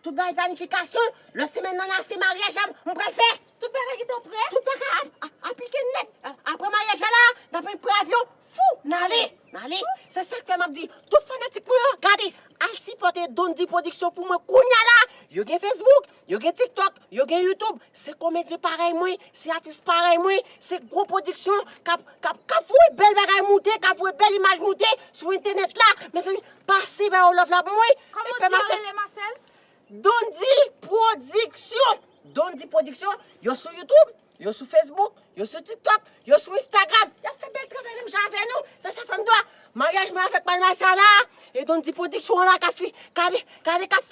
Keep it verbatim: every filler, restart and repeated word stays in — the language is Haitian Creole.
Tout bagay planifikasyon, lòt semèn nan la se maryaj la m pral fè. Tout bagay gentan prè? Tout bagay ap, ap, aplike nèt. Apre maryaj la, n ap pran avyon, fou, n ale, n ale. Se sa k fè m ap di, tout fanatik mwen yo, gade, al sipòte Dondy Production pou mwen kounya la. Yo gen Facebook, yo gen TikTok, yo gen YouTube. Se komedyen parèy mwen, se atis parèy mwen, se gwo pwodiksyon k ap, k ap, k ap voye bèl bagay moute, k ap voye bèl imaj moute sou entènèt la. Mezanmi, pase ba yo love la pou mwen. Kòman w di yo rele, Marcel? Dondy Production. Dondy Production, yo sou YouTube, yo sou Facebook, yo sou TikTok, yo sou Instagram. Y ap fè bèl travay menm jan avè nou. Se sa fè m di w a. Maryaj mwen avèk Malmasa la, e Dondy Production la k ap fi, k ap, k ap, k ap